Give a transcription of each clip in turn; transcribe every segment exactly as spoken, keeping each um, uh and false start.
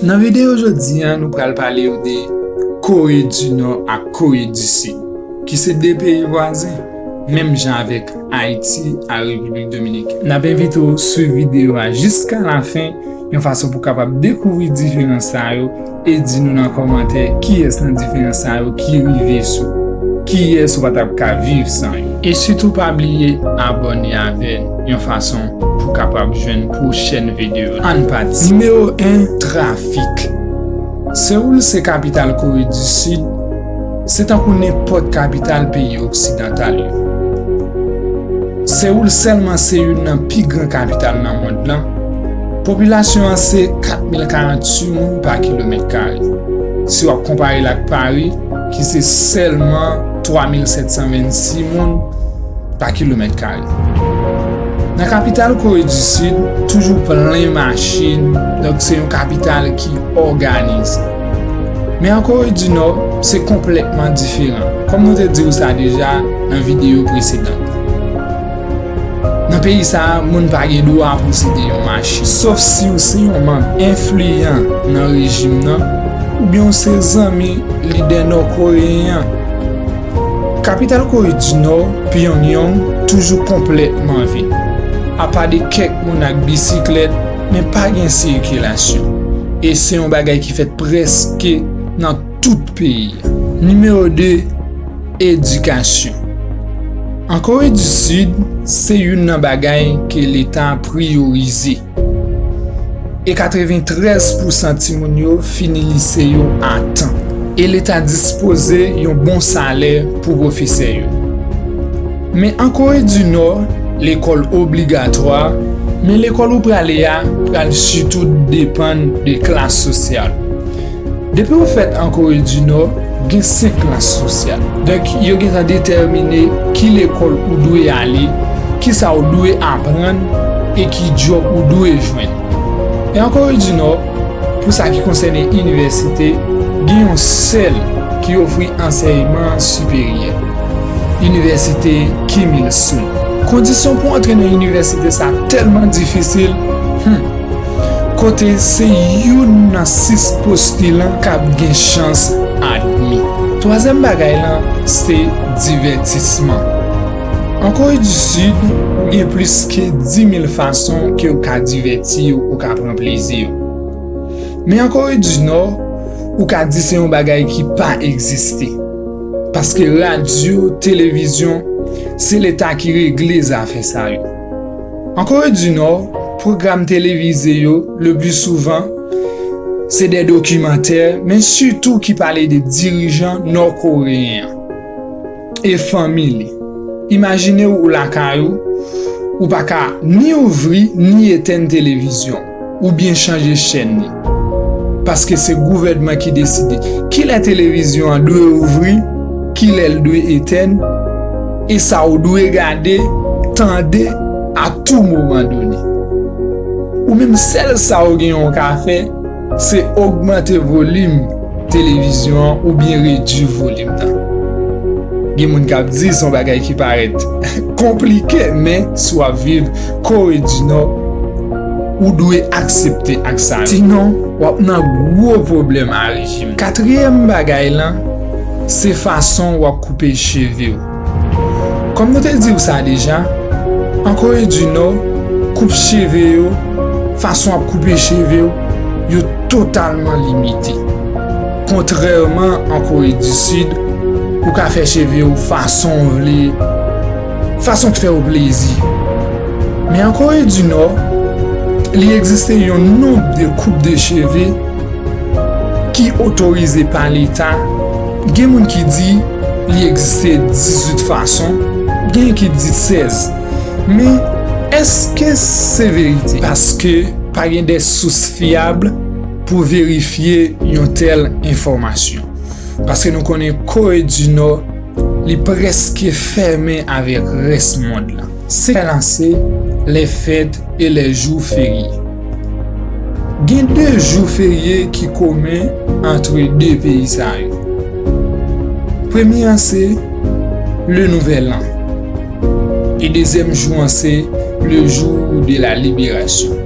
Nan videyo jodi a, nou pral pale w de Kore di Nò ak Kore di Sid, ki se de peyi vwazen, menm jan avèk Ayiti ak Repiblik Dominikèn. N ap envite w swiv videyo a jiska lafen, yon fason pou w kapab dekouvri diferans sa yo e di nou nan kòmantè kiyès nan diferans sa yo ki rive sou ou, kiyès ou pa t ap ka viv san yo. E sitou pa bliye abòne avè n yon fason pou w kapab jwenn pwochèn videyo. Ann pati. Nimewo en, trafik. Sewoul se kapital Kore di Sid, se tankou nenpòt kapital peyi oksidantal yo. Sewoul sèlman se youn nan pi gran kapital nan mond lan. Popilasyon an se kat mil karant-uit moun pa kilomèt kare. Si w ap konpare l ak Pari, ki se sèlman twa mil sèt san vennsis moun pa kilomèt kare. Nan kapital Kore di Sid, toujou plen machin, donk se yon kapital ki òganize. Men an Kore di Nò, se konplètman diferan, kòm nou te di w sa deja nan videyo presedan. Nan peyi sa a, moun pa gen dwa posede yon machin, sof si w se yon manm enfliyan nan rejim nan, oubyen w se zanmi lidè nò-koreyen an. Kapital Kore di Nò, Pyongyang, toujou konplètman vid. Apa de kèk moun ak bisiklèt, men pa gen sikilasyon. E se yon bagay ki fèt prèske nan tout peyi a. Nimewo de, edikasyon. An Kore di Sid, se youn nan bagay ke Leta priyorize. E katreventrèz pousan timoun yo fini lise yo a tan. E Leta dispoze yon bon salè pou pwofesè yo. Men an Kore di Nò, lekòl obligatwa, men lekòl ou prale a pral sitou depann de klas sosyal. Depi w fèt an Kore di Nò, gen senk klas sosyal. Donk, yo gentan detèmine ki lekòl ou dwe ale, kisa w dwe aprann e ki djòb ou dwe jwenn. E an Kore di Nò, pou sa ki konsène inivèsite, gen yon sèl ki ofri ansèyman siperyè, Inivèsite Kim Il Sung. Kondisyon pou antre nan inivèsite sa tèlman difisil, hmm, kote se youn nan sis postilan k ap gen chans admi. Twazyèm bagay lan, se divètisman. An Kore di Sid, ou gen plis ke dis mil fason ke w ka divèti w, ou ka pran plezi w. Men an Kore di Nò, ou ka di se yon bagay ki pa egziste. Paske radyo, televizyon, se Leta ki regle zafè sa yo. An Kore di Nò, pwogram televize yo, le pli souvan, se de dokimantè, men sitou ki pale de dirijan nò-koreyen an e fanmi li. Imajine w ou lakay ou, ou pa ka ni ouvri, ni etèn televizyon, oubyen chanje chèn li. Paske se gouvènman ki deside kilè televizyon an dwe ouvri, kilè l dwe etèn, e sa w dwe gade, tande, a tou moman done. Ou menm, sèl sa w gen w ka fè, se ogmante volim televizyon an oubyen redui volim nan. Gen moun k ap di se yon bagay ki parèt konplike, men si w ap viv Kore di Nò, ou dwe aksepte ak sa. Sinon, w ap nan gwo pwoblèm a rejim. Katriyèm bagay lan, se fason w ap koupe cheve w. Kòm nou te di w sa deja, an Kore di Nò, koup cheve yo, fason w ap koupe cheve w, yo totalman limite. Kontrèman an Kore di Sid, ou ka fè cheve w fason w vle, fason k fè w plezi. Men an Kore di Nò, li egziste yon nonb de koup de cheve ki otorize pa Leta. Gen moun ki di li egziste dizuit fason, gen ki di sèz. Men, èske se verite? Paske pa gen de sous fyab pou verifye yon tèl enfòmasyon. Paske nou konnen Kore di Nò, li prèske fèmen avèk rès mond lan. Se la se les fêtes et les jours fériés. Gen de jou ferye ki komen ant de peyi sa yo. Premye an se le Nouvel An. E dezyèm jou an se le jour de la libération.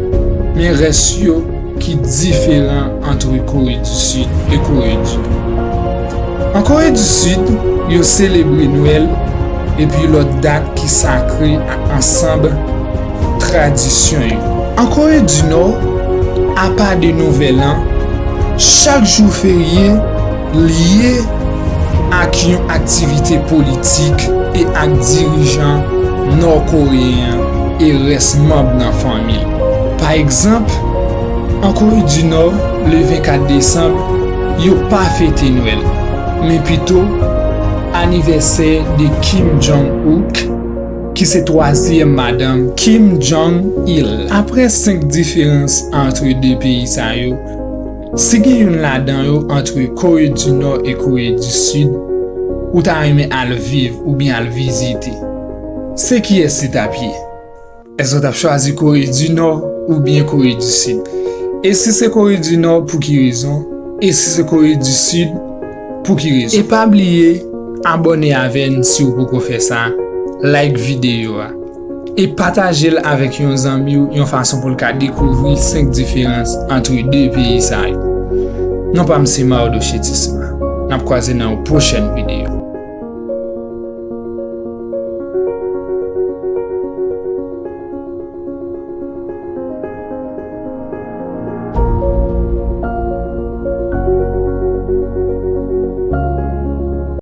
Men rès yo ki diferan ant Kore di Sid e Kore di Nò. An Kore di Sid, yo selebre Nwèl epi lòt dat ki sakre ak ansanm tradisyon yo. An Kore di Nò, apa de Nouvèl An, chak jou ferye lye ak yon aktivite politik e ak dirijan nò-koreyen e rès manm nan fanmi l. Pa egzanp, an Kore di Nò, le vennkat desanm, yo pa fete Nwèl, men pito anivèsè de Kim Jong-uk, ki se twazyèm madanm Kim Jong-il. Apre senk diferans ant de peyi sa yo, si gen youn ladan yo ant Kore di Nò e Kore di Sid, ou ta renmen al viv oubyen al vizite, se kiyès li t ap ye? Èske w t ap chwazi Kore di Nò oubyen Kore di Sid? E si se Kore di Nò, pou ki rezon? E si se Kore di Sid, pou ki rezon? E pa bliye abòne avè n si w poko fè sa, like videyo a, e pataje l avèk yon zanmi w yon fason pou l ka dekouvri senk diferans ant de peyi sa yo. Non pa m se Mardo Chetisma. N ap kwaze nan yon pwochèn videyo.